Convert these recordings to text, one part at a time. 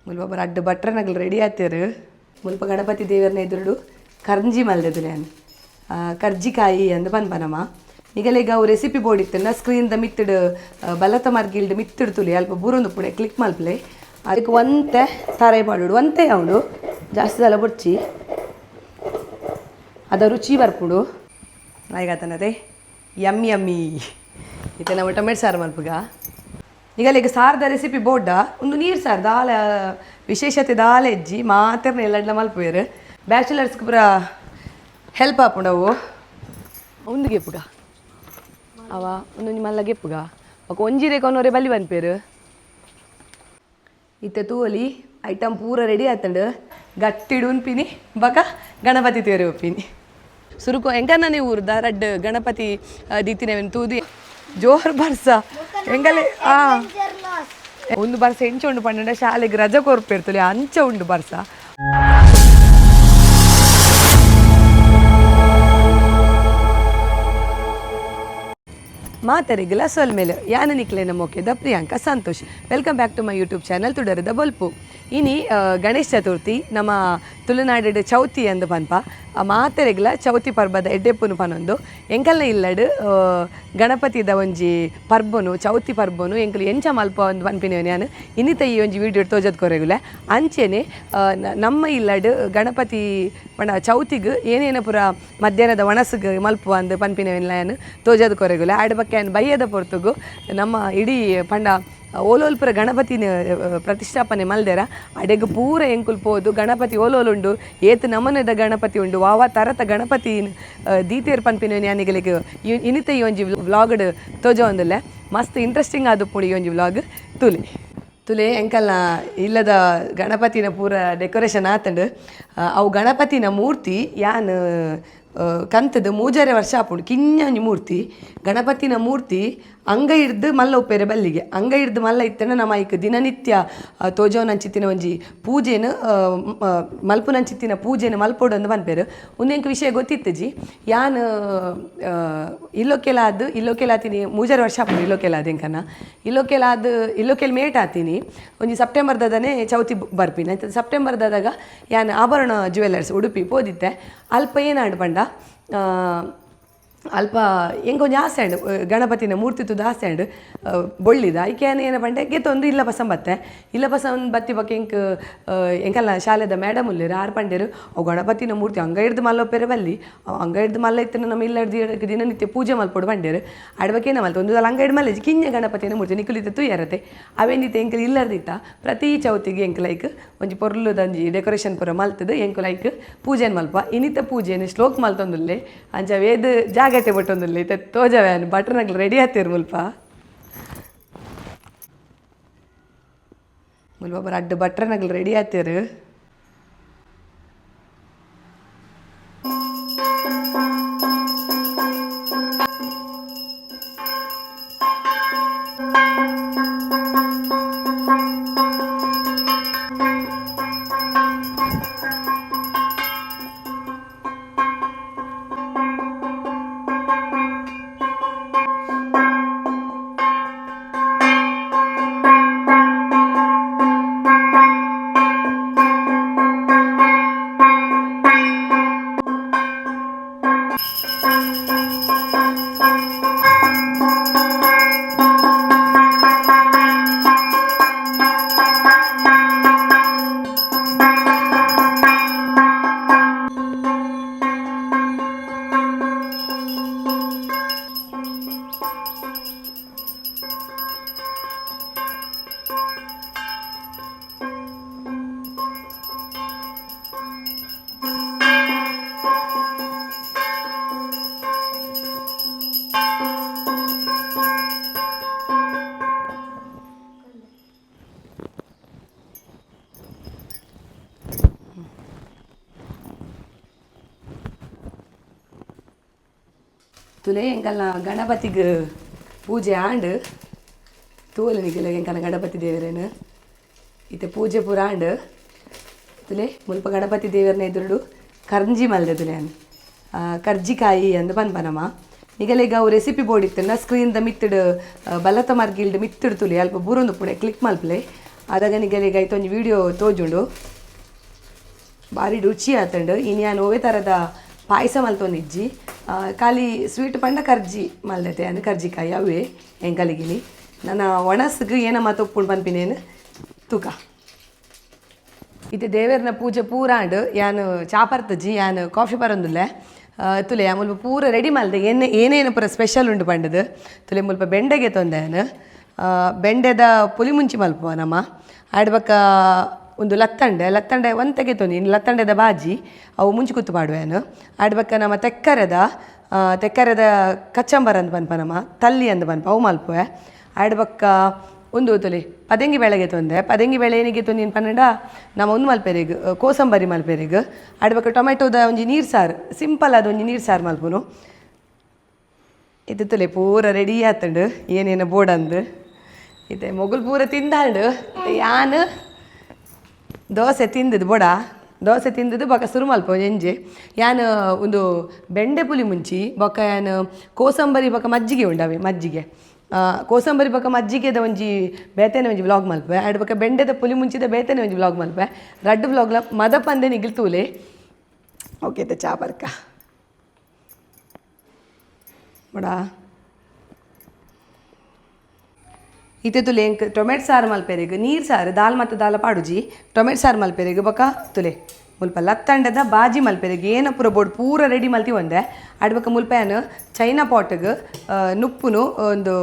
ಮುಲ್ಪ ರಡ್ಡ್ ಭಟ್ರನಗಲು ರೆಡಿ ಆತೇರು. ಮುಲ್ಪ ಗಣಪತಿ ದೇವರನ ಎದುರುಡು ಕರ್ಂಜಿ ಮಲ್ದೆದುಲೆ ಯಾನ್. ಕರ್ಜಿಕಾಯಿ ಅಂದ್ ಪನ್ಪನಮ. ನಿಗಲೆಗ್ ಅವು ರೆಸಿಪಿ ಬೋಡಿತ್ತುಂಡ ಸ್ಕ್ರೀನ್ ದ ಮಿತ್ತುಡ್ ಬಲತ ಮರ್ಗಿಲ್ಡ್ ಮಿತ್ತುಡ್ ತುಲಿ ಅಲ್ಪ ಬೂರೊಂದು ಉಪ್ಪುಂಡೆ ಕ್ಲಿಕ್ ಮಲ್ಪಲೆ. ಅದಕ್ಕೆ ಒಂತೆ ತರೆ ಪಾಡೋಡು, ಒಂತೆ ಅವಡು ಜಾಸ್ತಿ ದಾಲ ಬೊಡ್ಚಿ, ಅದ ರುಚಿ ಬರ್ಪುಂಡು. ಆಯ್ಗಾತನತೆ ಯಮ್ಮಿ ಯಮ್ಮಿ. ಇತ್ತೆ ನಾವು ಟೊಮೆಟೊ ಸಾರು ಮಲ್ಪುಗ. ನಿಗಲೆಗ್ ಸಾರ್ದ ರೆಸಿಪಿ ಬೋಡ್ಡ ಉಂದು ನೀರು ಸಾರು ದಾಲ ವಿಶೇಷತೆ ದಾಲ ಇಜ್ಜಿ, ಮಾತೆರ್ನ ಎಲ್ಲಡ್ಲ ಮಲ್ಪುವೆರ್. ಬ್ಯಾಚುಲರ್ಸ್ಗೆ ಪೂರ ಹೆಲ್ಪ್ ಆಪುಂಡವು. ಉಂದು ಗೆಪ್ಪುಗ ಅವ ಒಂದೊಂಜಿ ಮಲ್ಲ ಗೆಪ್ಪುಗ ಬೊಕ ಒಂಜಿ ರೇಖ ಬಲಿ ಪನ್ಪೇರು. ಇತ್ತೆ ತೂವೊಲಿ ಐಟಮ್ ಪೂರ ರೆಡಿ ಆತುಂಡು. ಗಟ್ಟಿಡು ಉನ್ಪಿನಿ ಬೊಕ ಗಣಪತಿ ತೇರೆ ಒಪ್ಪಿನಿ. ಸುರುಕು ಎಂಕನ್ನನೇ ಊರ್ದ ರಡ್ಡ್ ಗಣಪತಿ ದೀತಿನವೆನ್ ತೂದು ಜೋರ್ ಬರ್ಸ ಎಂಗಲೆ ಆ ಒಂದು ಬರ್ಸ ಎಂಚ ಉಂಡು ಪಂಡ ಶಾಲೆಗೆ ರಜೆ ಕೊರ್ಪೇರ್ತಲೆ ಅಂಚ ಉಂಡು ಬರ್ಸ. ಮಾತರಿಗಲ ಸೊಲ್ಮೆಲೆ ಯಾನ ನಿಕ್ಲೆನ ಮೊಕೆದ Priyanka Santosh. Welcome back to my YouTube channel ತುಡರದ ಬೊಲ್ಪು. ಇನಿ ಗಣೇಶ್ ಚತುರ್ಥಿ, ನಮ್ಮ ತುಳುನಾಡು ಚೌತಿ ಅಂದ್ ಪನ್ಪ. ಮಾತೆರೆಗ್ಲ ಚೌತಿ ಪರ್ಬದ ಎಡ್ಡೆಪ್ಪುನು ಪನೊಂದು ಎಂಕಲ್ನ ಇಲ್ಲಡ್ ಗಣಪತಿದ ಒಂಜಿ ಪರ್ಬನು ಚೌತಿ ಪರ್ಬನು ಎಂಕಲು ಎಂಚ ಮಲ್ಪ ಅಂದ್ ಪನ್ಪಿನವನ್ ಯಾನ್ ಇನ್ನಿತ ಈ ಒಂಜಿ ವಿಡಿಯೋ ತೋಜದ್ ಕೊರೆಗುಲೆ. ಅಂಚೆನೆ ನಮ್ಮ ಇಲ್ಲಡ್ ಗಣಪತಿ ಪಂಡ ಚೌತಿಗ್ ಏನೇನ ಪೂರ ಮಧ್ಯಾಹ್ನದ ಒಣಸುಗ್ ಮಲ್ಪುವ ಅಂದ್ ಪನ್ಪಿನವನ್ಲ ಯಾನ್ ತೋಜದ್ ಕೊರೆಗುಲೆ. ಆಡ್ ಬೊಕ್ಕ ಯಾನ್ ಬಯ್ಯದ ಪೊರ್ತುಗು ನಮ್ಮ ಇಡೀ ಪಂಡ ಓಲೋಲ್ ಪೂರ ಗಣಪತಿನ ಪ್ರತಿಷ್ಠಾಪನೆ ಮಲ್ದೆರ ಅಡೆಗ್ ಪೂರ ಎಂಕುಲು ಪೋದು ಗಣಪತಿ ಓಲೋಲ್ ಉಂಡು, ಏತ್ ನಮೂನೆದ ಗಣಪತಿ ಉಂಡು, ವಾವಾ ತರತ ಗಣಪತಿ ದೀತೇರ್ ಪನ್ಪಿನ ಯಾನಿಗಲಿಗ್ ಇನಿತ ಈ ಒಂಜಿ ವ್ಲಾಗ್ಡ್ ತೋಜೊಂದುಲ್ಲೆ. ಮಸ್ತ್ ಇಂಟ್ರೆಸ್ಟಿಂಗ್ ಆದುಪ್ಪುಂಡು ಈ ಒಂಜಿ ವ್ಲಾಗ್ ತುಲೆ. ತುಲೆ ಎಂಕಲ್ನ ಇಲ್ಲದ ಗಣಪತಿನ ಪೂರ ಡೆಕೋರೇಷನ್ ಆತುಂಡು. ಅವು ಗಣಪತಿನ ಮೂರ್ತಿ ಯಾನ್ ಕಂತದ 3.5 ವರ್ಷ ಆಪುಂಡು. ಕಿഞ്ഞ ಒಂಜಿ ಮೂರ್ತಿ ಗಣಪತಿನ ಮೂರ್ತಿ ಅಂಗ ಹಿಡ್ದು ಮಲ್ಲ ಉಪ್ಪೇರೆ ಬಲ್ಲಿಗೆ ಅಂಗ ಹಿಡ್ದು ಮಲ್ಲ ಇತ್ತಂಡ ನಮ್ಮ ಐಕ್ ದಿನನಿತ್ಯ ತೋಜೋನಂಚಿತ್ತಿನ ಒಂಜಿ ಪೂಜೆನು ಮಲ್ಪುನಂಚಿತ್ತಿನ ಪೂಜೆನು ಮಲ್ಪೊಡು ಅಂದ್ ಪನ್ಪೇರು. ಉಂದು ಎಂಕ್ ವಿಷಯ ಗೊತ್ತಿತ್ತುಜಿ. ಯಾನ್ ಇಲ್ಲೊಕೆಲಾದ್ ಇಲ್ಲೊಕೆಲಾತಿನಿ 3.5 ವರ್ಷ ಆಪುಂಡು ಇಲ್ಲೊಕೆಲಾದ್ ಎಂಕನ ಇಲ್ಲೊಕೆಲಾದ್ ಇಲ್ಲೊಕೆಲ್ ಮೇಟ್ ಆತೀನಿ. ಒಂಜಿ ಸೆಪ್ಟೆಂಬರ್ದದನೆ ಚೌತಿ ಬರ್ಪಿನ ಆಯ್ತು. ಸೆಪ್ಟೆಂಬರ್ದದಾಗ ಯಾನ್ ಆಭರಣ ಜ್ಯುವೆಲ್ಲರ್ಸ್ ಉಡುಪಿ ಪೋದಿತ್ತೆ. ಅಲ್ಪ ಏನಾಂಡ್ ಪಂಡ ಅಲ್ಪ ಎಂಕೊಂಜಿ ಆಸೆ ಆಂಡ್ ಗಣಪತಿನ ಮೂರ್ತಿ ತೂದು ಆಸೆ ಆಂಡ್ ಬೊಳ್ಳಿದ ಐಕೆ ಏನ ಪಂಡೆ ಗೆತ್ತೊಂದು ಇಲ್ಲ ಪಸಂ ಬತ್ತೆ. ಇಲ್ಲ ಪಸಂ ಬತ್ತಿ ಬೊಕ ಎಂಕ್ ಎಂಕಲ್ನ ಶಾಲೆದ ಮೇಡಮ್ ಉಲ್ಲೆರ್ ಆರ್ ಪಂಡೆರ್ ಅವು ಗಣಪತಿನ ಮೂರ್ತಿ ಅಂಗ ಹಿಡ್ದು ಮಲ್ಲೊಪ್ಪೆರೆ ಬಲ್ಲಿ, ಅವು ಅಂಗ ಹಿಡ್ದು ಮಲ್ಲ ಇತ್ತಂಡ ನಮ್ಮ ಇಲ್ಲ ದಿನನಿತ್ಯ ಪೂಜೆ ಮಲ್ಪೊಡು ಪಂಡೆರ್. ಆಡ್ ಬೊಕ ಏನ ಮಲ್ತ ಒಂದು ಅಂಗ ಹಿಡ್ದು ಮಲ್ಲೆಜಿ ಕಿഞ്ഞ ಗಣಪತಿನ ಮೂರ್ತಿ ನಿಕುಲು ಇತ್ತೆ ತೂಯರತೆ ಅವೇನಿತ್ತೆ ಎಂಕಲ್ ಇಲ್ಲರ್ದಿತ್ತ ಪ್ರತಿ ಚೌತಿಗೆ ಎಂಕ್ ಲೈಕ್ ಒಂಜಿ ಪೊರ್ಲುದಂಜಿ ಡೆಕೋರೇಷನ್ ಪೂರ ಮಲ್ತದು ಎಂಕು ಲೈಕ್ ಪೂಜೆನ್ ಮಲ್ಪ. ಇನಿತ ಪೂಜೆನ್ ಶ್ಲೋಕ್ ಮಲ್ತೊಂದುಲ್ಲೆ ಅಂಚ ವೇದ್ ಜಾಗಟೆ ಬಟ್ಟೊಂದುಲ್ಲೆ ಇತ್ತೆ ತೋಜವ್ಯಾನ್ ಭಟ್ರನಗ್ಲು ರೆಡಿ ಆತೇರು. ಮುಲ್ಪ ಮುಲ್ಪ ರಡ್ಡ್ ಭಟ್ರನಗ್ಲು ರೆಡಿ ಆತೇರು. ತುಲೆ ಎಂಕಲ್ನ ಗಣಪತಿಗ್ ಪೂಜೆ ಆಂಡ್. ತೂವೊಲಿ ನಿಕುಲು ಎಂಕಲ್ನ ಗಣಪತಿ ದೇವರೇನು ಇತ್ತೆ ಪೂಜೆ ಪೂರ ಆಂಡ್. ತುಲೆ ಮುಲ್ಪ ಗಣಪತಿ ದೇವರನ ಎದುರುಡು ಕರ್ಂಜಿ ಮಲ್ದೆ ತುಲೆ ಯಾನ್. ಕರ್ಜಿಕಾಯಿ ಅಂದ್ ಪನ್ಪನಮ. ನಿಗಲೆಗ್ ಅವು ರೆಸಿಪಿ ಬೋಡಿತ್ತಂಡ ಸ್ಕ್ರೀನ್ ದ ಮಿತ್ತುಡ್ ಬಲತ ಮರ್ಗಿಲ್ಡ್ ಮಿತ್ತುಡ್ ತುಲಿ ಅಲ್ಪ ಬೂರೊಂದು ಉಪ್ಪುಂಡೆ ಕ್ಲಿಕ್ ಮಲ್ಪಲೆ. ಅದಾಗ ನಿಗಲಿಗೆ ಐತೊಂಜಿ ವೀಡಿಯೋ ತೋಜುಂಡು ಬಾರಿ ರುಚಿ ಆತುಂಡು. ಇನಿ ಯಾನ್ ಒವ್ವೆ ಥರದ ಪಾಯಸ ಮಲ್ತೊಂದಿಜ್ಜಿ, ಖಾಲಿ ಸ್ವೀಟ್ ಪಂಡ ಕರ್ಜಿ ಮಲ್ದತೆ ಅಂದ್ ಕರ್ಜಿಕಾಯಿ ಅವೇ ಎಂಕಲಿಗಿನಿ. ನನ್ನ ಒಣಸ್ಗ್ ಏನ ಮಾತ ಉಪ್ಪುಂಡು ಪನ್ಪಿನೇನು ತೂಕ. ಇತ್ತೆ ದೇವೆರ್ನ ಪೂಜೆ ಪೂರ ಆಂಡ್. ಯಾನ್ ಚಾ ಪರ್ತುಜಿ, ಯಾನ್ ಕಾಫಿ ಪರೊಂದುಲ್ಲೆ. ತುಲೆ ಮುಲ್ಪ ಪೂರ ರೆಡಿ ಮಲ್ದೆ, ಏನೇ ಏನೇನು ಪೂರ ಸ್ಪೆಷಲ್ ಉಂಡು ಪಂಡದು. ತುಲೆ ಮುಲ್ಪ ಬೆಂಡೆಗೆ ತೊಂದೆ ಯಾನ್, ಬೆಂಡೆದ ಪುಲಿ ಮುಂಚಿ ಮಲ್ಪುವ ನಮ. ಆಡ್ ಬೊಕ್ಕ ಒಂದು ಲತ್ತಂಡೆ, ಲತ್ತಂಡೆ ಒಂತೆಗೆ ತೊಂದಿ ಇನ್ನು ಲತ್ತಂಡೆದ ಬಾಜಿ ಅವು ಮುಂಚಿ ಕುತ್ತು ಪಾಡುವೆ ಯಾನ್. ಆಡ್ ಬೊಕ್ಕ ನಮ್ಮ ತೆಕ್ಕರೆದ ತೆಕ್ಕರೆದ ಕಚ್ಚಂಬರ್ ಅಂದ್ ಪನ್ಪ ನಮ, ತಲ್ಲಿ ಅಂದ್ ಪನ್ಪ ಅವು ಮಲ್ಪುವೆ. ಆಡ್ ಬೊಕ್ಕ ಒಂದು ತುಲೆ ಪದೆಂಗಿ ಬೇಳೆಗೆ ತೊಂದೆ, ಪದೆಂಗಿ ಬೇಳೆ ಏನಿಗೆ ತೊಂದಿನ ಪನ್ನಡ ನಮ್ಮ ಒಂದು ಮಲ್ಪೆರೆಗ್ ಕೋಸಂಬರಿ ಮಲ್ಪೆರೆಗ್. ಆಡ್ ಬೊಕ್ಕ ಟೊಮೆಟೊದ ಒಂಜಿ ನೀರು ಸಾರು, ಸಿಂಪಲ್ ಆದ ಒಂಜಿ ನೀರು ಸಾರು ಮಲ್ಪುನು. ಇದು ತುಲೆ ಪೂರ ರೆಡಿ ಆತುಂಡು ಏನೇನು ಬೋಡಂದು. ಇತ್ತೆ ಮೊಗುಲು ಪೂರ ತಿಂದಾಂಡು. ಯಾನ್ ದೋಸೆ ತಿಂದದ್ದು ಬೋಡ, ದೋಸೆ ತಿಂದದ್ದು ಬೊಕ್ಕ ಸುರು ಮಲ್ಪ ಎಂಜೆ. ಯಾನ್ ಒಂದು ಬೆಂಡೆ ಪುಲಿ ಮುಂಚಿ ಬೊಕ್ಕ ಯಾನ್ ಕೋಸಂಬರಿ ಬೊಕ್ಕ ಮಜ್ಜಿಗೆ ಉಂಡವೆ ಮಜ್ಜಿಗೆ, ಕೋಸಂಬರಿ ಬೊಕ್ಕ ಮಜ್ಜಿಗೆದ ಒಂಜಿ ಬೇತೆನೆ ಒಂಜಿ ವ್ಲಾಗ್ ಮಲ್ಪೆ. ಆಡ್ ಬೊಕ್ಕ ಬೆಂಡೆದ ಪುಲಿ ಮುಂಚಿದ ಬೇತೆನೆ ಒಂಜಿ ವ್ಲಾಗ್ ಮಲ್ಪೆ. ರಡ್ಡ್ ವ್ಲಾಗ್ಲ ಮದಪಂದೆ ನಿಗಿಲ್ ತೂಲೆ. ಓಕೆ ಚಾ ಬರ್ಕ ಬಡ. ಇತ್ತೆ ತುಲೆ ಎಂಕ್ ಟೊಮೆಟೊ ಸಾರು ಮಲ್ಪೆರೆಗ್ ನೀರು ಸಾರು ದಾಲ್ ಮತ್ತು ದಾಲ ಪಾಡುಜಿ. ಟೊಮೆಟೊ ಸಾರು ಮಲ್ಪೆರೆಗ್ ಬೊಕ್ಕ ತುಲೆ ಮುಲ್ಪ ಲತ್ತಂಡದ ಬಾಜಿ ಮಲ್ಪೆರೆಗ್ ಏನ ಪೂರ ಬೋಡು ಪೂರ ರೆಡಿ ಮಲ್ತಿ ಒಂದೆ. ಆಡ್ ಬೊಕ್ಕ ಮುಲ್ಪ ಯಾನ್ ಚೈನಾ ಪಾಟ್ಗ್ ನುಪ್ಪುನು ಒಂದು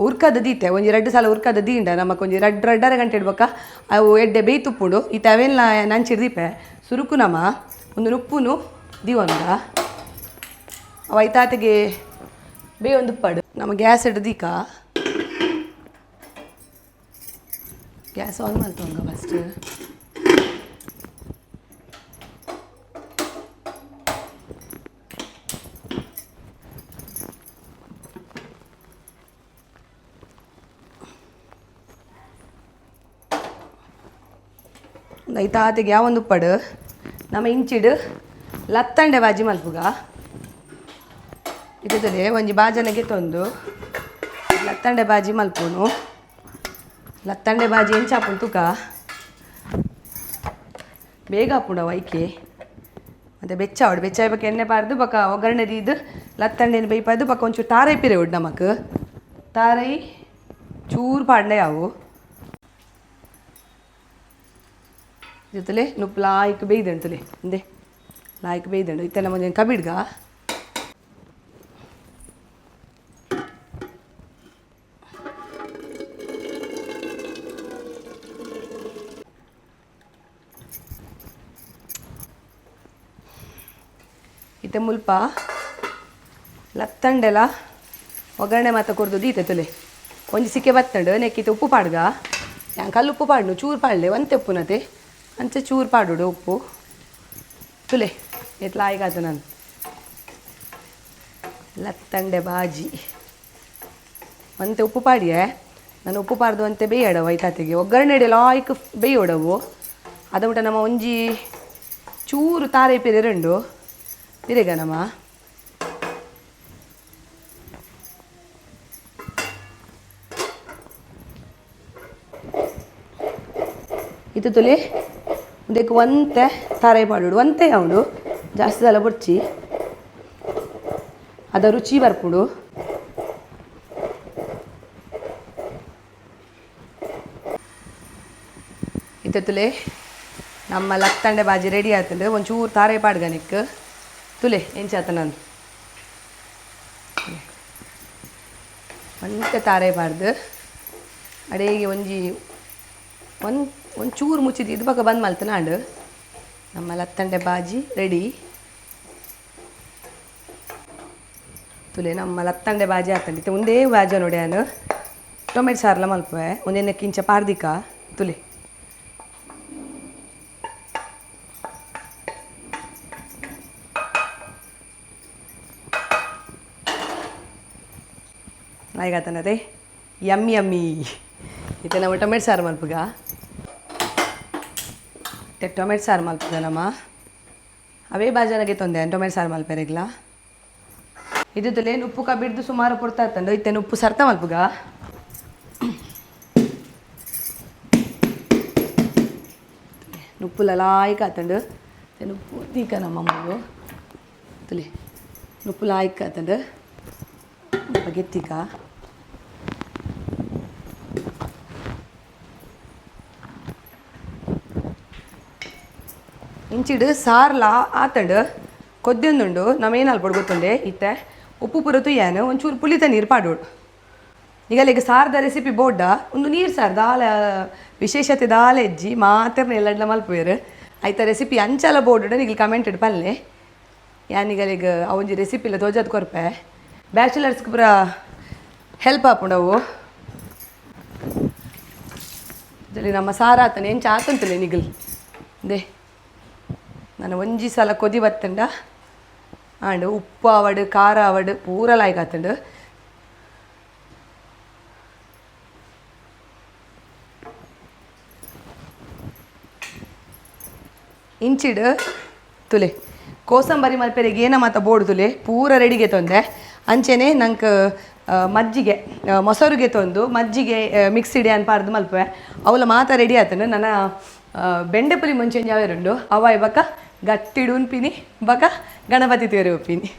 ಉರ್ಕದ ದೀತೆ, ಒಂಜಿ ರಡ್ಡ್ ಸಲ ಉರ್ಕದ ದೀಂಡ ನಮಕ್ ಒಂಜಿ ರಡ್ಡ್ ರಡ್ಡರೆ ಗಂಟೆ ಬೊಕ್ಕ ಅವು ಎಡ್ಡೆ ಬೇಯ್ತುಪ್ಪುಂಡು. ಇತ್ತೆ ಅವೆಲ್ಲ ನಂಚಿಡ್ ದೀಪೆ. ಸುರುಕು ನಮ ಒಂದು ನುಪ್ಪುನು ದೀವೊಂದ ಅವು ಐತಾತಿಗೆ ಬೇಯೊಂದುಪ್ಪಡು. ನಮ್ಮ ಗ್ಯಾಸ್ ಇಡ್ ದೀಕ, ಗ್ಯಾಸ್ ಆನ್ ಮಲ್ತೊಂಗ ಫಸ್ಟ್. ಐತಾತಿಗೆ ಯಾವೊಂದು ಉಪ್ಪಡು ನಮ್ಮ ಇಂಚಿಡು ಲತ್ತಂಡೆ ಬಾಜಿ ಮಲ್ಪುಗ. ಇತ್ತದೆ ಒಂಜಿ ಬಾಜನಗೆ ತೊಂದು ಲತ್ತಂಡೆ ಬಾಜಿ ಮಲ್ಪುನು. ಲತ್ತಂಡೆ ಬಾಜಿ ಎಂಚ ಆಪುಂಡು ತೂಕ, ಬೇಗ ಆಪುಂಡು ಅವು ಐಕೆ. ಮತ್ತು ಬೆಚ್ಚ ಆವಡು, ಬೆಚ್ಚ ಬೊಕ್ಕ ಎಣ್ಣೆ ಪಾರ್ದು ಬೊಕ್ಕ ಒಗ್ಗರಣೆ ದೀದು ಲತ್ತಂಡೆನ ಬೇಯ್ಪಾದು ಬೊಕ್ಕ ಒಂಚೂರು ತಾರೈ ಪಿರೆ ಉಂಡು ನಮಕ್. ತಾರೈ ಚೂರು ಪಾಡ್ಲೆ ಅವು ಜೊತೆಲೆ ನುಪ್ಪು ಲಾಯ್ಕ್ ಬೇಯ್ದಂಡು ತುಲೆ ಇಂದೆ ಲಾಯ್ಕ್ ಬೇಯ್ದಂಡು. ಇತ್ತೆ ನಮ್ಮ ಕಬಿಡ್ಗ ಇತ್ತೆ ಮುಲ್ಪ ಲತ್ತಂಡೆಲ ಒಗ್ಗರಣೆ ಮಾತ ಕೊರ್ದು ದೀತೆ ತುಲೆ ಒಂಜಿ ಸಿಕ್ಕೆ ಬತ್ತಂಡು. ನೆಕ್ಕಿತ್ತೆ ಉಪ್ಪು ಪಾಡ್ಗ, ಯಾನ್ ಕಲ್ಲು ಉಪ್ಪು ಪಾಡ್ನು, ಚೂರು ಪಾಡ್ಲೆ ಒಂತೆ ಉಪ್ಪುನತೆ ಅಂಚೆ ಚೂರು ಪಾಡುಡು ಉಪ್ಪು ತುಲೆ. ಎತ್ಲ ಆಯ್ಗಾತ ನಾನು ಲತ್ತಂಡೆ ಬಾಜಿ ಒಂತೆ ಉಪ್ಪು ಪಾಡಿಯೆ. ನಾನು ಉಪ್ಪು ಪಾಡ್ದು ಅಂತೆ ಬೇಯಡವು ಐತಾತಿಗೆ ಒಗ್ಗರಣೆ ಲಾಯ್ಕ್ ಬೇಯೋಡವು. ಅದ ಬಿಟ್ಟ ನಮ್ಮ ಒಂಜಿ ಚೂರು ತಾರೆ ಪಿರೆ ಪಿರೆಗ ನಮ್ಮ ಇದು ತುಲೆ ಉಂದೆಕ್ ಒಂತೆ ತಾರೆ ಪಾಡೋಡು, ಒಂತೆ ಅವನು ಜಾಸ್ತಿ ಸಲ ಬೊಡ್ಚಿ, ಅದ ರುಚಿ ಬರ್ಪುಂಡು. ಇತ್ತೆ ತುಲೆ ನಮ್ಮ ಲತ್ತಂಡೆ ಬಾಜಿ ರೆಡಿ ಆತಂಡು. ಒಂಚೂರು ತಾರೆ ಪಾಡ್ಗ ನೆಕ್ ತುಲೆ ಎಂಚಾತ ನಾನು ಒಂತೆ ತಾರೆ ಪಾಡ್ದು ಅಡೇಗೆ ಒಂಜಿ ಒಂದು ಒಂಚೂರು ಮುಚ್ಚಿದ್ದು ಇದು ಬೊಕ್ಕ ಬಂದ್ ಮಲ್ತನಾಂಡ್. ನಮ್ಮ ಲತ್ತಂಡೆ ಬಾಜಿ ರೆಡಿ. ತುಲೆ ನಮ್ಮ ಲತ್ತಂಡೆ ಬಾಜಿ ಆತಂಡೆ. ಇತ್ತೆ ಒಂದೇ ಬಾಜ ನೋಡಿ ನಾನು ಟೊಮೆಟೊ ಸಾರ್ಲ ಮಲ್ಪುವೆ. ಒಂದೆಣ್ಣೆ ಕಿಂಚ ಪಾರ್ದಿಕ ತುಲೆ. ಲಾಯ್ಗಾತನದೇ ಯಮ್ಮಿ ಯಮ್ಮಿ. ಇತ್ತೆ ನಮ್ಮ ಟೊಮೆಟೊ ಸಾರು ಮಲ್ಪುಗ. ಇತ್ತೆ ಟೊಮೆಟೊ ಸಾರು ಮಲ್ಪುಗ ನಮ್ಮ ಅವೇ ಬಾಜನಗೆ ತೊಂದೆ ಟೊಮೆಟೊ ಸಾರು ಮಲ್ಪೆರೆಗ್ಲ. ಇದು ತುಲೆ ಉಪ್ಪು ಕಬ್ಬಿಡ್ದು ಸುಮಾರು ಪೊರ್ತಾತಂಡು. ಇತ್ತೆ ಉಪ್ಪು ಸರ್ತ ಮಲ್ಪುಗ. ನುಪ್ಪುಲ ಲಾಯ್ಕ್ ಆತಂಡು. ನುಪ್ಪು ದೀಕ ನಮ್ಮ ಮಗು ತುಲಿ ನುಪ್ಪು ಲಾಯ್ಕ್ ಆತಂಡು. ಗೆತ್ತಿಕ ಇಂಚಿಡು ಸಾರ್ಲ ಆತಂಡು ಕೊದ್ದೊಂದುಂಡು. ನಮ್ಮ ಏನು ಗೊತ್ತುಂಡೆ ಇತ್ತೆ ಉಪ್ಪು ಪೂರ ತುಯ್ಯಾನು ಒಂಚೂರು ಪುಲಿತ ನೀರು ಪಾಡೋಡು. ಈಗ ಸಾರ್ದ ರೆಸಿಪಿ ಬೋಡ್ಡ ಒಂದು ನೀರು ಸಾರು ದಾಲ ವಿಶೇಷತೆ ದಾಲ ಹೆಜ್ಜಿ ಮಾತ್ರ ಎಲ್ಲಡ್ಲ ಮಲ್ಪುವೆರು. ಐತ ರೆಸಿಪಿ ಅಂಚಲ ಬೋರ್ಡ್ ನಿಗಲ್ ಕಮೆಂಟ್ ಪಲ್ಲೆ. ಯಾನಿಗಲಿಗ ಅವೊಂಜಿ ರೆಸಿಪಿ ಇಲ್ಲ ತೋಜಾದ್ ಕೊರ್ಪೆ. ಬ್ಯಾಚುಲರ್ಸ್ಗೆ ಪೂರ ಹೆಲ್ಪ್ ಆಪುಂಡವು. ನಮ್ಮ ಸಾರ ಆತನೆ ಎಂಚ ಆತಂತಲೆ ನಿಗಲ್ they ನಾನು ಒಂಜಿ ಸಲ ಕೊದಿ ಬತ್ತಂಡ ಆಂಡ್ ಉಪ್ಪು ಆವಡ್ ಖಾರ ಆವಡ್ ಪೂರ ಲಾಯ್ಕ್ ಆತಂಡು. ಇಂಚಿಡ್ ತುಲೆ ಕೋಸಂಬರಿ ಮಲ್ಪೆರೆಗ್ ಏನ ಮಾತ ಬೋಡು ತುಲೆ ಪೂರ ರೆಡಿಗೆ ತೊಂದೆ. ಅಂಚೆನೆ ನಂಕ್ ಮಜ್ಜಿಗೆ ಮೊಸರುಗೆ ತೊಂದು ಮಜ್ಜಿಗೆ ಮಿಕ್ಸಿಡೆ ಅನ್ಪಾರ್ದು ಮಲ್ಪೆ ಅವಲ ಮಾತ ರೆಡಿ ಆತಂಡು. ನನ್ನ ಬೆಂಡೆಪುಲಿ ಮುಂಚೆ ಯಾವ್ಯಾರುಂಡು ಅವ ಬಕ ಗಟ್ಟಿಡು ಉನ್ಪಿನಿ ಬಕ ಗಣಪತಿ ತೇರೆ ಉಪ್ಪಿನಿ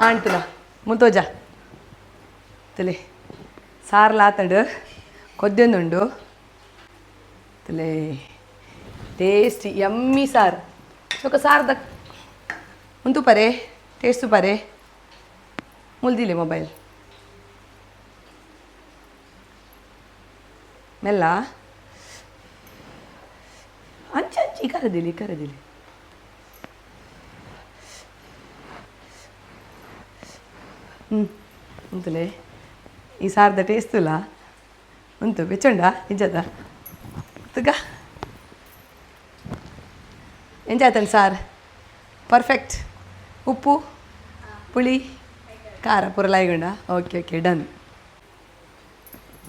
ಆಂಟುಲ ಮುಂತೋಜ ತುಲೆ ಸಾರ್ಲಾತಂಡು ಕೊದ್ದೊಂದುಂಡು ತುಲೆ ಟೇಸ್ಟಿ ಯಮ್ಮಿ ಸಾರು. ಚೊಕ ಸಾರ್ದ ಉಂತು ಪರೆ ಟೇಸ್ಟು ಪರೆ ಮುಲ್ದಿಲೆ ಮೊಬೈಲ್ ಮೆಲ್ಲ ಅಂಚೆ ಅಂಚೆ ಈ ಕರದಿಲಿ ಈ ಕರದಿಲಿ. ಹ್ಞೂ ಉಂತುಲೆ ಈ ಸಾರ್ದ ಟೇಸ್ಟುಲ ಉಂತು ಬೆಚ್ಚುಂಡ ನಿಜದ ತುಗ ಎಂಚಾತನ್ ಸಾರ್ ಪರ್ಫೆಕ್ಟ್. ಉಪ್ಪು ಪುಳಿ ಖಾರ ಪೂರ ಲಾಯ್ಗುಂಡ. Okay okay done.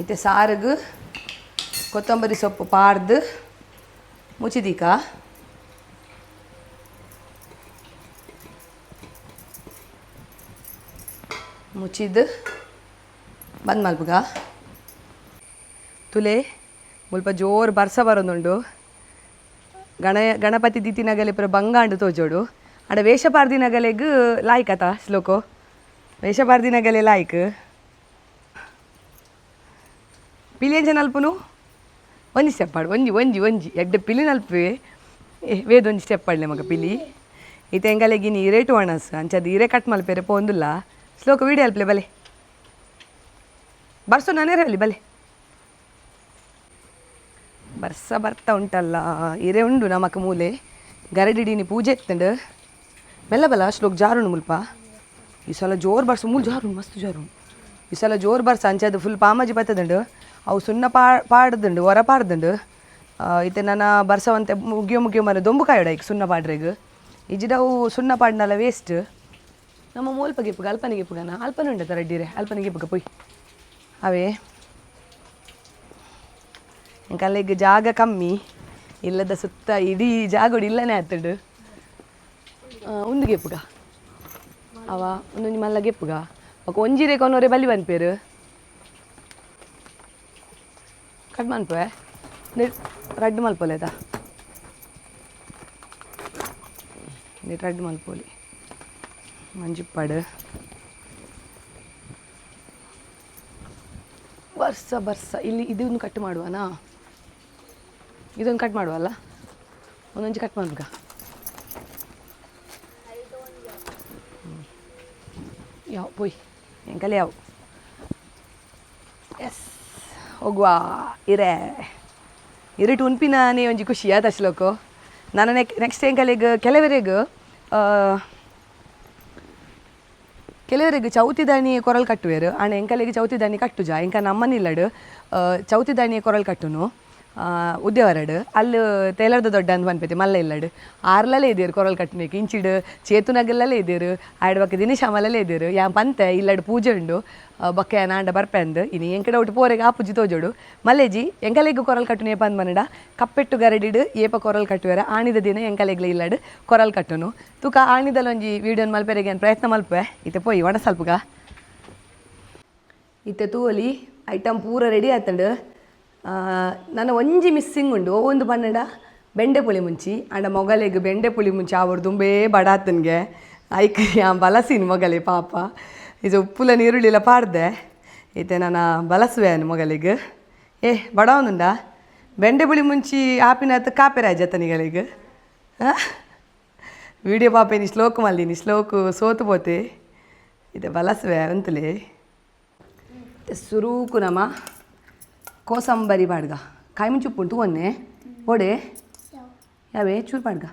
ಇತ್ತೆ ಸಾರುಗು ಕೊತ್ತಂಬರಿ ಸೊಪ್ಪು ಪಾರ್ದು ಮುಚ್ಚಿದೀಕ. ಮುಚ್ಚಿದ್ದು ಬಂದ್ ಮಲ್ಪುಗ. ತುಲೆ ಮುಲ್ಪ ಜೋರು ಬರ್ಸ ಬರೋದುಂಡು. ಗಣಪತಿ ದಿತಿನಗಲೆ ಪೂರ ಬಂಗಾಂಡು ತೋಜೋಡು. ಆಡ ವೇಷ ಪಾರ್ದಿನಗಲೆಗ್ ಲಾಯ್ಕ್ ಆತ ಶ್ಲೋಕೋ ವೇಷ ಪಾರ್ದಿನಗಲೆ ಲಾಯ್ಕ್. ಪಿಲಿ ಎಂಚ ನಲ್ಪುನು ಒಂಜಿ ಸ್ಟೆಪ್ ಆಡು ಒಂಜಿ ಒಂಜಿ ಒಂಜಿ ಎಡ್ಡೆ ಪಿಲಿ ನಲ್ಪುವೆ ವೇದ ಒಂಜಿ ಸ್ಟೆಪ್ ಆಡ್ಲೆ ಮಗ ಪಿಲಿ. ಇತ್ತೆ ಎಂಗಲೆಗಿನಿ ಇರೇಟು ಒಣಸ್ ಅಂಚದ ಇರೆ ಕಟ್ ಮಲ್ಪೆರೆ ಪೋಂದುಲ್ಲ. ಶ್ಲೋಕ ವೀಡಿಯೋ ಅಲ್ಪ್ಲೆ ಬಲೆ ಬರ್ಸು ನಾನೇ ಬಲೆ ಬರ್ಸ ಬರ್ತಾ ಉಂಟಲ್ಲ. ಇರೆ ಉಂಡು ನಮಕ್ ಮೂಲೆ ಗರಡಿಡೀನಿ ಪೂಜೆ ಎತ್ತಂಡು ಮೆಲ್ಲ ಬಲ ಶ್ಲೋಕ ಜಾರುಂಡು ಮುಲ್ಪ. ಈ ಸಲ ಜೋರು ಬರ್ಸ ಮೂಲು ಜಾರುಂಡು ಮಸ್ತ್ ಜಾರುಂಡು. ಈ ಸಲ ಜೋರು ಬರ್ಸ ಅಂಚದು ಫುಲ್ ಪಾಮಾಜಿ ಬತ್ತದುಂಡು. ಅವು ಸುಣ್ಣ ಪಾಡ್ದುಂಡು ಹೊರ ಪಾಡ್ದುಂಡು. ಇತ್ತೆ ನನ್ನ ಬರ್ಸವಂತೆ ಮುಗಿಯೋ ಮುಗಿಯೋ ಮರ ದೊಂಬು ಕಾಯೋಡ ಈಗ ಸುಣ್ಣ ಪಾಡ್ರೆಗ್ ಇಜ್ಜಿಡ ಅವು ಸುಣ್ಣ ಪಾಡ್ನಲ್ಲ ವೇಸ್ಟ್. ನಮ್ಮ ಮೂಲ್ಪ ಗಿಪ್ಪುಗ ಅಲ್ಪನೆ ಗಿಪ್ಪುಗನ ಅಲ್ಪನೆ ಉಂಡತ ರೆಡ್ಡಿರೆ ಅಲ್ಪನೆ ಗಿಪ್ಪುಗ ಪೊಯ್ ಅವೇ. ಎಂಕಲ್ಲೆಗ್ ಜಾಗ ಕಮ್ಮಿ ಇಲ್ಲದ ಸುತ್ತ ಇಡೀ ಜಾಗೋಡು ಇಲ್ಲನೇ ಆತುಂಡು. ಉಂದು ಗೆಪ್ಪುಗ ಅವ ಒಂದೊಂಜಿ ಮಲ್ಲ ಗೆಪ್ಪುಗ ಬೊಕ ಒಂಜಿರೆ ಕೊನೊರೆ ಬಲಿ ಪನ್ಪೆರ್ ಕಟ್ ಮನ್ಪುವೆ ರಡ್ಡ್ ಮಲ್ಪೊಲೆದ ನೆಟ್ ರಡ್ಡ್ ಮಲ್ಪೊಲಿ ಮಂಜಿಪ್ಪಾಡು. ಬರ್ಸ ಬರ್ಸ ಇಲ್ಲಿ ಇದೊಂದು ಕಟ್ ಮಾಡುವನಾ? ಇದೊಂದು ಕಟ್ ಮಾಡುವಲ್ಲ, ಒಂದೊಂಜಿ ಕಟ್ ಮಾಡ್ಬೇಕ. ಯಾವ ಪೋಯ್ ಎಂಕಲೆ ಯಾವ ಎಸ್ ಹೋಗುವ ಇರೆ ಇರಿಟು ಉನ್ಪಿನಾನೇ ಒಂಜಿ ಖುಷಿ ಆತ ಶ್ಲೋಕು. ನಾನು ನೆಕ್ಸ್ಟ್ ಎಂಕಲೆಗ್ ಕೆಲವರೆಗ್ ಕೆಲವರಿಗೆ ಚೌತಿ ದಾಣಿ ಕೊರಲ್ ಕಟ್ಟುವೆರು. ಆಂಡ ಎಂಕಲೆಗ್ ಚೌತಿ ದಾಣಿ ಕಟ್ಟುಜ. ಎಂಕ ನಮ್ಮನಿಲ್ಲಡು ಚೌತಿ ದಾಣಿ ಕೊರಲ್ ಕಟ್ಟುನು ಉದ್ಯವರಡು ಅಲ್ಲಿ ತೇಲರ್ದ ದೊಡ್ಡ ಅಂದ್ ಪನ್ಪೆತಿ ಮಲ್ಲ ಇಲ್ಲಡು ಆರ್ಲಲೇ ಇದ್ದೀರು ಕೊರಲ್ ಕಟ್ಟುನೇಕ್ ಇಂಚಿಡು ಚೇತುನಗಲ್ಲೇ ಇದ್ದೀರು ಆಯ್ಡ್ ಬೊಕ್ಕ ದಿನೇಶ್ ಅಮಲಲ್ಲೇ ಇದ್ದೀರು. ಯಾನ್ ಪಂತೆ ಇಲ್ಲಡ್ ಪೂಜೆ ಉಂಡು ಬೊಕ್ಕ ಯಾನ್ ಆಂಡ ಬರ್ಪೆ ಅಂದ್. ಇನಿ ಎಂಕಡ ಒಟ್ಟು ಪೋರೆಗ್ ಆಪುಜಿ ತೋಜೋಡು. ಮಲ್ಲೇಜಿ ಎಂಕಲೆಗ್ ಕೊರಲ್ ಕಟ್ಟುನು ಏಪ ಅಂದ್ ಪಂಡ ಕಪ್ಪೆಟ್ಟು ಗರಡಿಡ್ ಏಪ ಕೊರಲ್ ಕಟ್ಟುವೆರ ಆಣಿದ ದಿನ ಎಂಕಲೆಗ್ಲ ಇಲ್ಲಡ್ ಕೊರಲ್ ಕಟ್ಟುನು. ತುಕ ಆಣಿದಲ ಒಂಜಿ ವೀಡಿಯೋನ್ ಮಲ್ಪೆರೆಗ್ ಯಾನ್ ಪ್ರಯತ್ನ ಮಲ್ಪುವೆ. ಇತ್ತೆ ಪೋಯಿ ಒಣ ಸಲ್ಪುಗ. ಇತ್ತೆ ತೂವೊಲಿ ಐಟಮ್ ಪೂರ ರೆಡಿ ಆತುಂಡು. ನನ ಒಂಜಿ ಮಿಸ್ಸಿಂಗ್ ಉಂಡು. ಒಂದು ಪನ್ನಡ ಬೆಂಡೆ ಪುಳಿ ಮುಂಚಿ ಅಂಡ ಮೊಗಲೆಗ್ ಬೆಂಡೆ ಪುಳಿ ಮುಂಚಿ ಆವೊಡು ದುಂಬೇ ಬಡಾತನ್ಗೆ ಐಕ್ ಯಾನ್ ಬಲಸಿನ ಮೊಗಲೆ ಪಾಪ. ಇದು ಉಪ್ಪುಲ ನೀರುಳ್ಳಿಲ ಪಾಡ್ದೆ ಇತ್ತೆ ನನ್ನ ಬಲಸುವೆ ಮೊಗಲಿಗ್. ಏ ಬಡವನುಂಡ ಬೆಂಡೆ ಪುಳಿ ಮುಂಚಿ ಆಪಿನತ್ ಕಾಪೆರಾಜ ತನಿಗಳಿಗೆ. ವಿಡಿಯೋ ಪಾಪೇನಿ ಶ್ಲೋಕ ಮಲ್ದಿನಿ ಶ್ಲೋಕ ಸೋತು ಪೋತೆ. ಇದು ಬಲಸುವೆ ಅಂತಲೇ ಸುರೂಕು ನಮ ಕೋಸಂಬರಿ ಬಾಡ್ಗ ಕಾಯಿ ಮುಂಚಿ ಉಪ್ಪು ಉಂಟು ಒನ್ನೆ ಒಡೆ ಯಾವೇ ಚೂರು ಬಾಡ್ಗ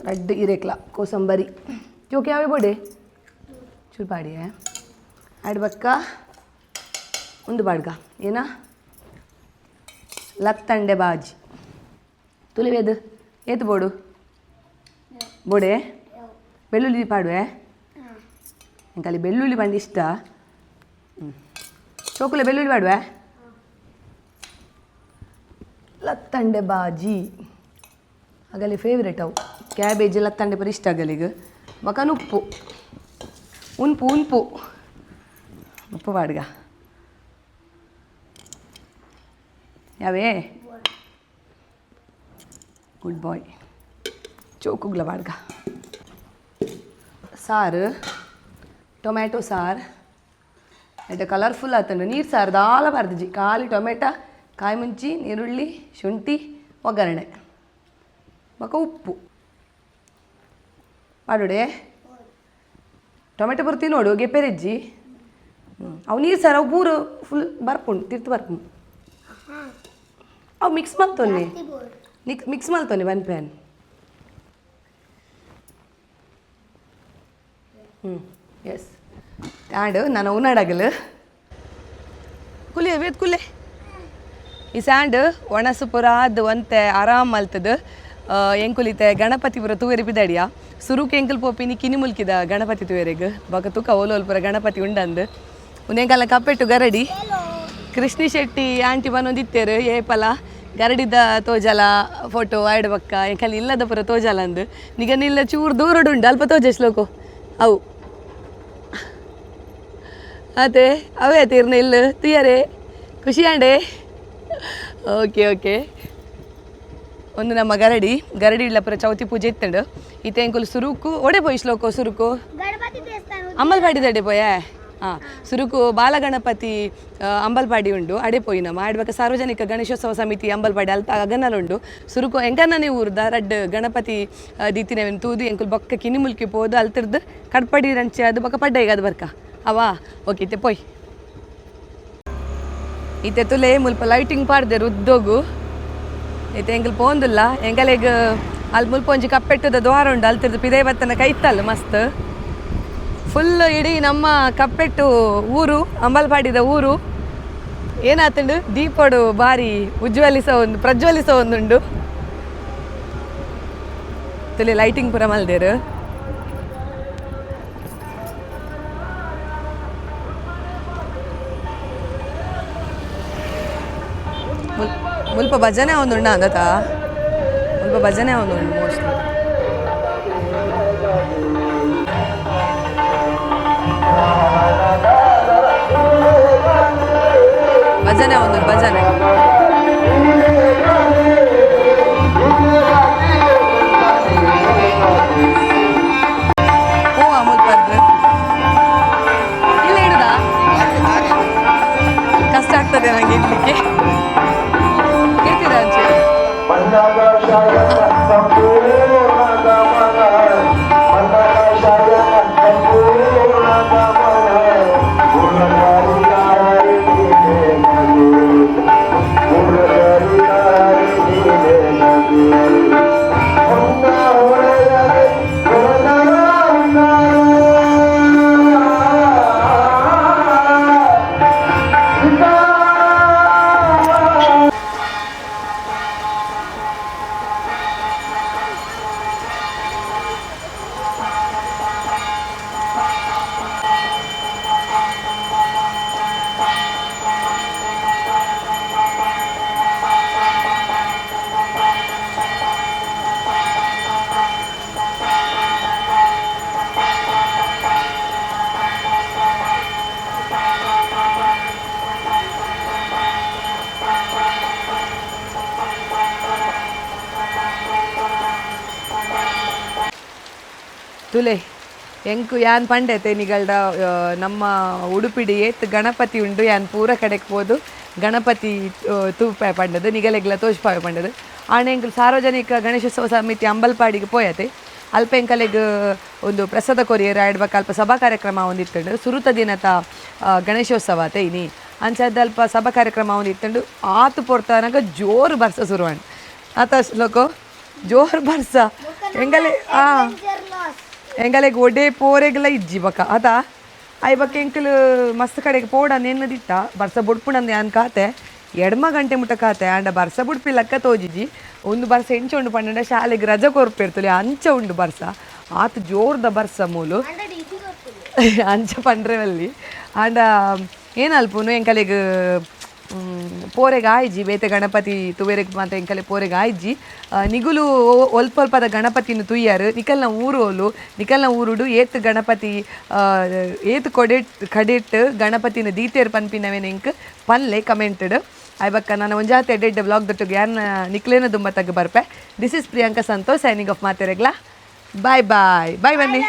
ರಡ್ಡ್ ಇರೇಕ್ಲ ಕೋಸಂಬರಿ ಜೋಕೆ ಯಾವೇ ಬೋಡೆ ಚೂರು ಪಾಡಿಯೇ ಆಡ್ ಬಕ್ಕ ಒಂದು ಬಾಡ್ಗ ಏನ ಲತ್ತಂಡೆ ಬಾಜಿ ತುಲಿವೇದು ಏತು ಬೋಡು ಬೋಡೆ ಬೆಳ್ಳುಳ್ಳಿ ಪಾಡುವೆ ಎಂಕಲ್ಲಿ ಬೆಳ್ಳುಳ್ಳಿ ಬಂದು ಇಷ್ಟ. ಚೋಕುಲೆ ಬೆಳ್ಳುಳ್ಳಿ ಪಾಡುವೆ ಲತ್ತಂಡೆ ಬಾಜಿ ಆಗಲಿ ಫೇವ್ರೇಟ್ ಅವು. ಕ್ಯಾಬೇಜ್ ಲತ್ತಂಡೆ ಪರ ಇಷ್ಟ ಆಗಲಿಗ. ಮಕನ್ ಉಪ್ಪು ಉನ್ಪು ಉನ್ಪು ಉಪ್ಪು ಪಾಡ್ಗ ಯಾವೇ ಗುಡ್ ಬಾಯ್ ಚೋಕುಗ್ಲ ಬಾಡ್ಗ. ಸಾರು ಟೊಮ್ಯಾಟೊ ಸಾರು ಎಡ್ಡೆ ಕಲರ್ಫುಲ್ ಆತಂಡು. ನೀರು ಸಾರು ದಾಲ ಬಾರ್ದಿಜಿ, ಖಾಲಿ ಟೊಮೆಟೊ ಕಾಯಿ ಮುಂಚಿ ನೀರುಳ್ಳಿ ಶುಂಠಿ ಒಗ್ಗರಣೆ ಬೊಕ ಉಪ್ಪು ಪಾಡೋಡೆ. ಟೊಮೆಟೊ ಬರ್ತೀನಿ ನೋಡು ಗೆಪ್ಪೆರೆಜ್ಜಿ. ಅವು ನೀರು ಸಾರು ಅವು ಪೂರ ಫುಲ್ ಬರ್ಪುಂಡು ತಿರ್ತು ಬರ್ಪುಂಡು. ಅವು ಮಿಕ್ಸ್ ಮಲ್ತೊನ್ನೆ ಮಿಕ್ಸ್ ಮಲ್ತೊನ್ನೆ one PAN. S and ನಾನು ಉನ್ನಾಡಗಲು ಕುಲೆ ವೇದ್ ಕುಲೆ ಈ ಸ್ಯಾಂಡ್ ಒಣಸು ಪೂರ ಆದ್ ಒಂತೆ ಆರಾಮ್ ಮಲ್ತದ. ಎಂಕುಲಿತೆ ಗಣಪತಿ ಪೂರ ತೂವೆರೆ ಪಿದಡಿಯ ಸುರುಕು ಎಂಕುಲು ಪೋಪಿನಿ ಕಿನಿ ಮುಲ್ಕಿದ ಗಣಪತಿ ತೂವೆರೆಗ್ ಬೊಕ ತುಕ ಓಲೋಲ್ ಪೂರ ಗಣಪತಿ ಉಂಡಂದು ಉಂದೆಂಕಲ್ನ ಕಪ್ಪೆಟ್ಟು ಗರಡಿ ಕೃಷ್ಣಿ ಶೆಟ್ಟಿ ಆಂಟಿ ಬನ್ನೊಂದಿತ್ತೇರು ಏಪಲ ಗರಡಿದ ತೋಜಲ ಫೋಟೋ ಆಯ್ಡ್ ಬಕ್ಕ ಎಂಕಲ್ ಇಲ್ಲದ ಪೂರ ತೋಜಲ ಅಂದು ನಿಗನಿಲ್ಲ ಚೂರು ದೂರಡು ಉಂಡು ಅಲ್ಪ ತೋಜ ಶ್ಲೋಕೋ ಅವು ಅದೇ ಅವೇ ತೀರ್ನ ಇಲ್ಲ ತುಯ್ಯರೆ ಖುಷಿ ಆಂಡೆ. ಓಕೆ ಓಕೆ ಒಂದು ನಮ್ಮ ಗರಡಿ ಗರಡಿ ಇಲ್ಲ ಪೂರ ಚೌತಿ ಪೂಜೆ ಇತ್ತಂಡು. ಇತ್ತೆ ಎಂಕುಲು ಸುರುಕು ಒಡೆ ಪೋಯಿ ಶ್ಲೋಕೋ ಸುರುಕು ಅಂಬಲ್ಪಾಡಿ ದಡೆ ಪೋಯೆ. ಹಾಂ ಸುರುಕು ಬಾಲಗಣಪತಿ ಅಂಬಲ್ಪಾಡಿ ಉಂಡು ಅಡೆ ಪೋಯಿ ನಮ್ಮ ಆಡ್ಬೇಕ ಸಾರ್ವಜನಿಕ ಗಣೇಶೋತ್ಸವ ಸಮಿತಿ ಅಂಬಲ್ಪಾಡಿ ಅಲ್ತ ಅಗನಲ್ ಉಂಡು. ಸುರುಕು ಎಂಕನ್ನನೇ ಊರ್ದ ರಡ್ಡ್ ಗಣಪತಿ ದೀತಿನವೆನ್ ತೂದು ಎಂಕುಲು ಬೊಕ್ಕ ಕಿನಿ ಮುಲ್ಕಿ ಪೋದು ಅಲ್ತಿರ್ದು ಕಡ್ಪಡಿ ರಂಚೆ ಅದು ಬೊಕ್ಕ ಪಡ್ಡೈಗ ಅದು ಬರ್ಕ ಅವಾ. ಓಕೆ ಇತ್ತೆ ಪೋಯ್ ಇತ್ತೆ ತುಲೆ ಮುಲ್ಪ ಲೈಟಿಂಗ್ ಪಾಡ್ದೆರ್ ಉದ್ದೋಗು. ಇತ್ತೆ ಎಂಕುಲು ಪೋಂದುಲ್ಲ ಎಂಕಲೆಗ್ ಅಲ್ಲಿ ಮುಲ್ಪ ಒಂಜಿ ಕಪ್ಪೆಟ್ಟದ ದ್ವಾರ ಉಂಡು ಅಲ್ತಿರ್ದು ಪಿದೈ ಬತ್ತನ ಕೈತಲ್ ಮಸ್ತ್ ಫುಲ್ ಇಡೀ ನಮ್ಮ ಕಪ್ಪೆಟ್ಟು ಊರು ಅಂಬಲ್ಪಾಡಿದ ಊರು ಏನಾತಂಡು ದೀಪಡು ಬಾರಿ ಉಜ್ವಲಿಸ ಒಂದು ಪ್ರಜ್ವಲಿಸ ಒಂದುಂಡು. ತುಲೆ ಲೈಟಿಂಗ್ ಪೂರ ಮಲ್ದೇರು. ಮುಲ್ಪ ಭಜನೆ ಒಂದುಂಡ ಅಂದತ ಮುಲ್ಪ ಭಜನೆ ಒಂದುಂಡು ಮೋಸ್ಟ್ಲಿ. ಭಜನೆ ಒಂದು ಭಜನೆ. ಓ ಮುಲ್ಪರ್ದು ಇಲ್ಲ ಇಡುದಾ ಕಷ್ಟ ಆಗ್ತದೆ ನಂಗೆ ಇಡ್ಲಿಕ್ಕೆ. ಇಡ್ತೀರಾ ಒಂಚೂರು? ತುಲೆ ಎಂಕು ಯಾನ್ ಪಂಡೆ ನಿಗಲ್ಡ ನಮ್ಮ ಉಡುಪಿಡಿ ಏತ್ ಗಣಪತಿ ಉಂಡು, ಯಾನ್ ಪೂರ ಕಡೆಕ್ ಪೋದು ಗಣಪತಿ ತೂಪೆ ಪಂಡದು, ನಿಗಲೆಗ್ಲ ತೋಜ್ಪಾವೆ ಪಂಡದು. ಆಂಡ ಎಂಕುಲು ಸಾರ್ವಜನಿಕ ಗಣೇಶೋತ್ಸವ ಸಮಿತಿ ಅಂಬಲ್ಪಾಡಿಗೆ ಪೋಯತೆ. ಅಲ್ಪ ಎಂಕಲೆಗ್ ಒಂದು ಪ್ರಸಾದ ಕೊರಿಯರ್ ಆಯ್ಡ್ ಬೊಕ್ಕ ಅಲ್ಪ ಸಭಾ ಕಾರ್ಯಕ್ರಮ ಒಂದಿತ್ತುಂಡು. ಸುರುತ ದಿನತ ಗಣೇಶೋತ್ಸವ ಅತೆ ಇನಿ. ಅಂಚಾದ್ ಅಲ್ಪ ಸಭಾ ಕಾರ್ಯಕ್ರಮ ಒಂದಿತ್ತುಂಡು. ಆತು ಪೊರ್ತನಗ ಜೋರು ಬರ್ಸ ಶುರುವಾಂಡ್. ಆತ ಶ್ಲೋಕೋ ಜೋರು ಬರ್ಸ ಎಂಗಲೆ ಆ ಎಂಗಲೆಗ್ ಒಡೆ ಪೋರೆಗ್ಲ ಇಜ್ಜಿ ಬೊಕ ಅತ. ಆಯ್ ಬೊಕ ಎಂಕುಲು ಮಸ್ತ್ ಕಡೆಗೆ ಪೋಡ ನೆನ್ನದಿತ್ತ ಬರ್ಸ ಬುಡ್ಪುಣಂದು ಯಾನ್ ಕಾತೆ ಎಡ್ಮ ಗಂಟೆ ಮುಟ್ಟ ಕಾತೆ. ಆಂಡ ಬರ್ಸ ಬುಡ್ಪಿ ಲಕ್ಕ ತೋಜಿಜಿ. ಒಂದು ಬರ್ಸ ಎಂಚ ಉಂಡು ಪಂಡ ಶಾಲೆಗೆ ರಜೆ ಕೊರ್ಪೆರ್ತಲೆ ಅಂಚ ಉಂಡು ಬರ್ಸ. ಆತ್ ಜೋರ್ದ ಬರ್ಸ ಮೂಲು ಅಂಚ ಪಂಡ್ರೆ ಅಲ್ಲಿ. ಆಂಡ ಏನಲ್ಪುನು ಎಂಕಲೆಗ್ ಪೋರೆಗ್ ಆಯ್ಜಿ ಬೇತೆ ಗಣಪತಿ ತುವೆರೆಗ್ ಮಾತ ಎಂಕಲೆ ಪೋರೆಗ್ ಆಯ್ಜಿ. ನಿಗುಲು ಒಲ್ಪ ಒಲ್ಪದ ಗಣಪತಿನ ತುಯ್ಯಾರು. ನಿಕಲ್ನ ಊರು ಓಲು, ನಿಕಲ್ನ ಊರುಡು ಏತ್ ಗಣಪತಿ ಏತ್ ಕೊಡೆಟ್ ಕಡೆಟ್ ಗಣಪತಿನ ದೀತೆರ್ ಪನ್ಪಿನವೇನ ಎಂಕ್ ಪನ್ಲೆ ಕಮೆಂಟ್ಡ್. ಆಯ್ ಬಕ್ಕ ನಾನು ಒಂಜಾತೆ ಎಡ್ಡೆ ಬ್ಲಾಗ್ ದೊಟ್ಟುಗು ಯಾನ್ ನಿಕ್ಲೇನ ದುಂಬ ತಗ್ಗು ಬರ್ಪೆ. This is Priyanka Santosh signing off. ಮಾತೆರೆಗ್ಲಾ bye bye bye ಬನ್ನಿ.